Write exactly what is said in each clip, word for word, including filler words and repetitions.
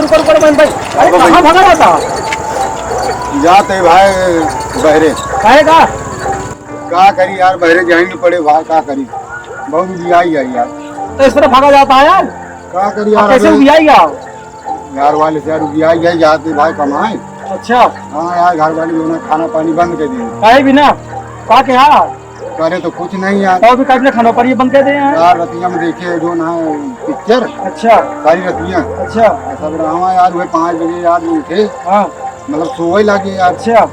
रुको, रुको, रुको, भाई। अरे, रुको भाई। कहाँ भागा जाता? जाते भाई बहरे। काहे का? का करी यार, बहरे जाए नहीं पड़े भाई, का करी? बहुत उबियाई है यार। तो इस तरह भागा जाता है यार? का करी यार, आप कैसे अबे उबियाई आओ? घर वाले से यार उबियाई है, जाते भाई कमाए। अच्छा। हाँ यार, घर वाले जो ना खाना पानी बंद कर दिए। काहे बिना? का के हाँ? करे तो कुछ नहीं यार। और भी काट ले खाना पर ये बंद कर दे यार। यार रतिया में देखे जो ना पिक्चर। अच्छा। सारी रतिया। अच्छा। सब रहा यार, वही पाँच बजे यार उठे। हाँ। मतलब सोए लागे यार। अच्छा।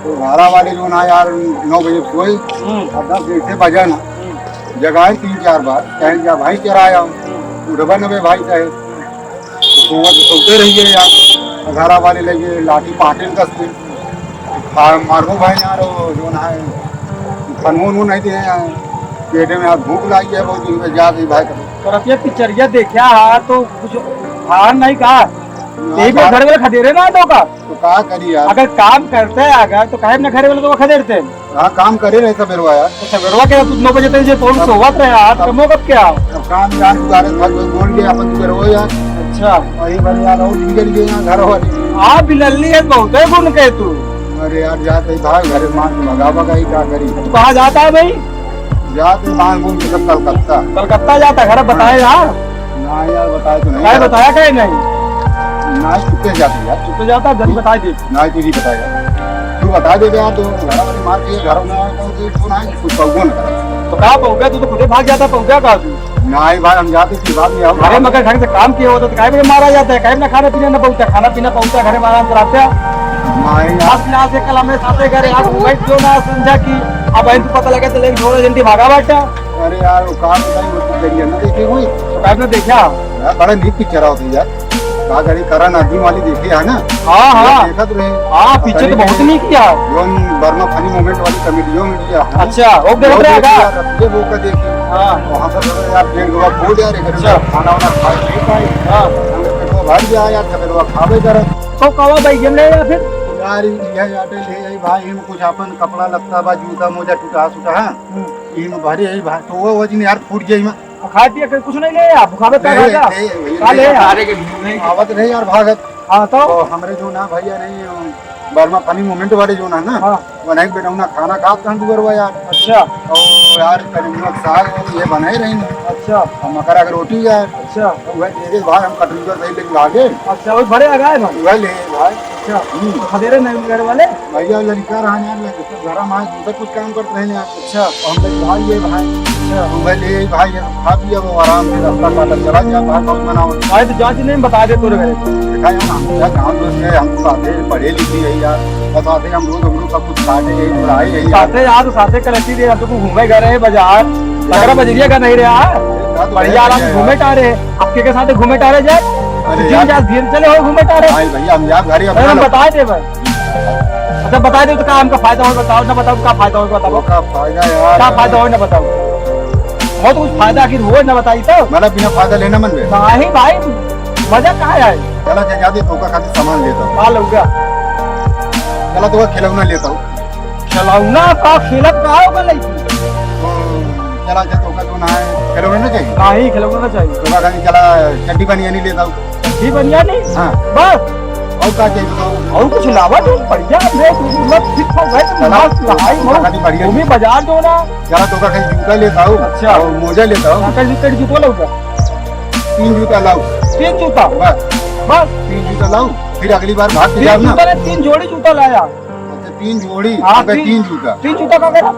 तो घरा वाले जो ना यार नौ बजे सोए। हम्म। और दस बजे से बजा ना। हम्म। जगाए तीन चार बार, कहें जा भाई चराया। हम्म। उठबा न बे भाई साहब। तो सोवत सोते रहिए यार। घरा वाले लगे लाठी पाटिल कस के। खा-, मारबो भाई यार, वो जो ना है, खानो उनो नहीं दे यार। पेटे में यार भूख लागी है बहुत दिन में, जा दे भाई। तो रतिया पिक्चरिया देखा हा तो कुछ हार नहीं का? ना यही पे यार। घर वाले खदेरे ना तो का? तो का करी यार? अगर काम करते अगर तो काहे ना घर वाले तो खदेरते? हाँ, काम करे रहे सबेरवा यार। तो सबेरवा के तू नौ बजे तक जे फोन हाँ। सोवत रहे यार, अब कमो कब क्या? अब काम यार, तू गारे था, कोई बोल के अपन सबेरवा यार। अच्छा। वही बार यार, और निकल गए यहाँ घर वाले। आप भी लल्ली है, बहुत है गुण के तू। अरे यार, जात है भाई, घरे मार के भगा भगा ही का करी। तू कहाँ जाता है भाई? जात है मार घूम के सब कलकत्ता। कलकत्ता जाता है, घर बताए यार। ना यार, बताए तो नहीं काहे यार। बताया काहे नहीं? ना, चुपके से जाते यार। चुपके जाता, जल्दी बताए दे। ना, तू ही बताएगा। तू बता दे यार, तो घर वाले मार के घर में आए, तो तू ना कुछ पहुँचो ना करे। तो का पहुँचा? तू तो खुदे भाग जाता, पहुँचा का तू? नहीं भाई, हम जाते की बात नहीं, हम अरे मगर ढंग से काम किया होता तो काहे पे मारा जाता है? काहे ना खाना पीना ना पहुँचा, खाना पीना पहुँचा, घरे में आराम से रहते हैं। नहीं यार। बस यहाँ से कल हमें साथे घरे आज घूमे जो ना समझा कि अब आई तो पता लगा तो लेकिन थोड़ा जल्दी भागा बैठा। अरे यार, वो काम नहीं होती, जरिया ना देखे हुई। तो काहे ना देखा? यार, बड़ा नीक पिक्चर आवत है यार। का करी, करण अर्जुन वाली देखी है ना? हाँ, हाँ। देखत रहे। हाँ, पिक्चर तो बहुत नीक किया। जौन वर्मा फनी मोमेंट वाली कॉमेडियो में किया है। अच्छा, वो देखत रहे का? यार, ये वो का देखी। हाँ। वहाँ पर यार पेट गवा फूट यार, एक अच्छा। खाना वाना खा नहीं पाए। हाँ। हमरे पेटवा भर गया यार, तबे वो खाबे करे। तो कवा भाई गेम ले या फिर? यार, ये आटे ले आई भाई, हम कुछ अपन कपड़ा लत्ता बा, जूता मोजा टूटा सूटा है। हम्म। इम भरे आई भाई, तो वो वजन यार फूट जाई में। खाए पिए के कुछ नहीं ले आप, खाबे का नहीं, राजा? नहीं, वही का नहीं, ले आप? अरे के नहीं। आवत रहे यार भागत। हाँ, तो? तो हमरे जो ना भैया नहीं, बर्मा फनी मोमेंट वाले जो ना, ना, हाँ। वो नहीं बेटा, उन्हें खाना खात रहन दुबरवा यार। अच्छा। और यार, करीबन साग ये बनाए रहे ना। अच्छा। और मकरा के रोटी यार। अच्छा। तो वह एक बार हम कटोरी पर सही लेके भागे। अच्छा, वो भरे आ गए ना? वह ले भाई। अच्छा। हम्म। तो खदेरे नहीं घर वाले? भैया लड़का रहा यार, लड़का घर में आए, दूसरा कुछ काम करते रहे यार। अच्छा। तो हम लोग भाई ये भाई। अच्छा। हम भाई ले भाई, ये खा पिया वो आराम से रास्ता काटा चला गया, भाई बहुत मना होता। भाई तो जांच नहीं बता दे तोरे घरे। देखा यार, हम क्या गाँव दोस्त है, हम तो साथे पढ़े लिखे है यार, बस आते हम रोज हम लोग सब कुछ काटे यही, उड़ाए यही यार। साथे यार, साथे कलेक्टी दे, हम तो घूमे गए रहे बाजार, लकड़ा बजरिया का नहीं रहा, यार तो बढ़िया है आराम से यार। घूमे टारे, आपके के साथ घूमे टारे जाए, अरे जिम यार। जा, फिर चले हो घूमे टारे। भाई भैया, हम यार घर ही अरे अपना हम लोग। बता दे भाई। अच्छा, बताइ देउ तो का हमका फायदा होइ, बताओ ना, बताओ का फायदा होइ, बताओ। का फायदा यार? का फायदा होइ ना, बताओ। बहुत कुछ फायदा आखिर होइ ना, बताई तो। मतलब बिना फायदा लेना मन बे? नहीं भाई, मजा का है? चला जा, जाते तोका खातिर सामान लेता हूँ। का लउगा? चला तोका खिलौना लेता हूँ। खिलौना का खेलत का होगा लइकी? तो चला जा, तोका जो ना है, खिलौना ना चाहिए? नहीं, खिलौना ना चाहिए। तोका खातिर चला चड्डी बनियानी लेता हूँ। चड्डी बनियानी? हाँ। बस? और का चाहिए बताओ? और कुछ लावा तो बढ़िया, मैं तो मतलब ठीक हो गए, तो चला, मस्त तो भाई, तो हो। खाली बढ़िया। घूमी बाजार जो ना। चला, तोका खातिर जूता लेता हूँ। अच्छा। और मोजा लेता हूँ। हाँ, कल जूता, जूता लाऊंगा। तीन जूता लाओ। तीन जूता? बस। बस? तीन जूता लाओ, फिर अगली बार भाग के तीन जाओ ना। जूता ने तीन जोड़ी जूता लाया। अच्छा, तीन जोड़ी? हाँ, अबे, तीन, तीन जूता। तीन जूता का करा?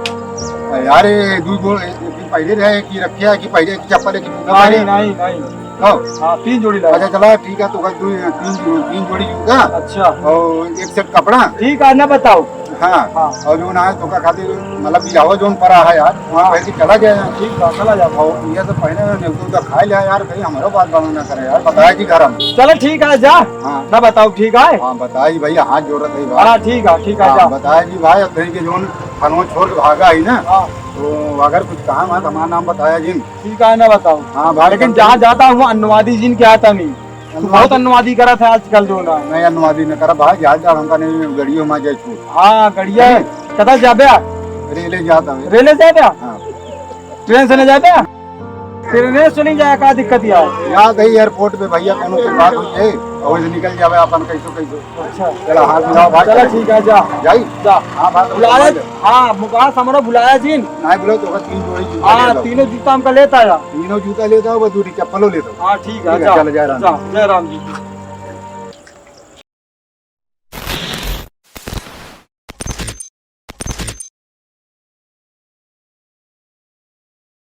यार, ये दो जोड़, एक दिन पहले रहे कि रखे है कि पहले एक चप्पल, एक जूता नहीं, पहले? नहीं, नहीं। हाँ। हाँ, तीन जोड़ी लाया। अच्छा, चला, ठीक है, तो बस दो, तीन जो-, तीन जोड़ी जूता। अच्छा। और एक सेट कपड़ा। ठीक है, ना बताओ। हाँ। हाँ। और जो ना है, तोका खातिर, मतलब, बियाह जोन पड़ा है यार, वहाँ हाँ। कहीं चला गया है। ठीक है, चला जाओ। और ये तो पहले ने तो खाए लिया यार, कहीं हमारा बात बना ना करे यार, बताया जी घर हम। चलो, ठीक है, जा। हाँ। ना बताओ, ठीक है? हाँ, बताया जी भैया, हाथ जोड़त है भाई। हाँ, ठीक है, ठीक है, हाँ, जा। बताया जी भाई, अब कहीं के जोन खानो छोड़ के भागा ही ना, हाँ। तो अगर कुछ काम है तो हमारा नाम बताया जी। ठीक है, ना बताओ। हाँ भाई, लेकिन जहाँ जाता हूँ, अनुवादी जी ने क्या था नहीं। तू बहुत अनुवादी करत है आजकल जो ना। नहीं, अनुवादी न करा भाई, जहाज जा हमका नहीं, गड़ियो में जाए छूट। हाँ, गड़िया नहीं। कदा जाबे? रेले जाता है। रेले जाबे? हाँ। ट्रेन से न जाबे? ट्रेन से नहीं जाए, का दिक्कत यार? याद है एयरपोर्ट पे भैया, कोनो से बात हुई है, वही से निकल जावे अपन कैसो कैसो। अच्छा। चला, हाथ मिलाओ भाई। चला, ठीक है, जा। जाई? जा। हाँ, भाई, तो बुलाया, भाई। हाँ, मुकास हमारा बुलाया जी। नहीं बुलाओ तो तीन जोड़ी जूता हाँ, ले लो। तीनों जूता हमका लेता आया। तीनों जूता लेता हो, बस दूरी चप्पलो लेता हो। हाँ, ठीक है, ठीक है, जा। चल, जय राम। जा, जय राम जी।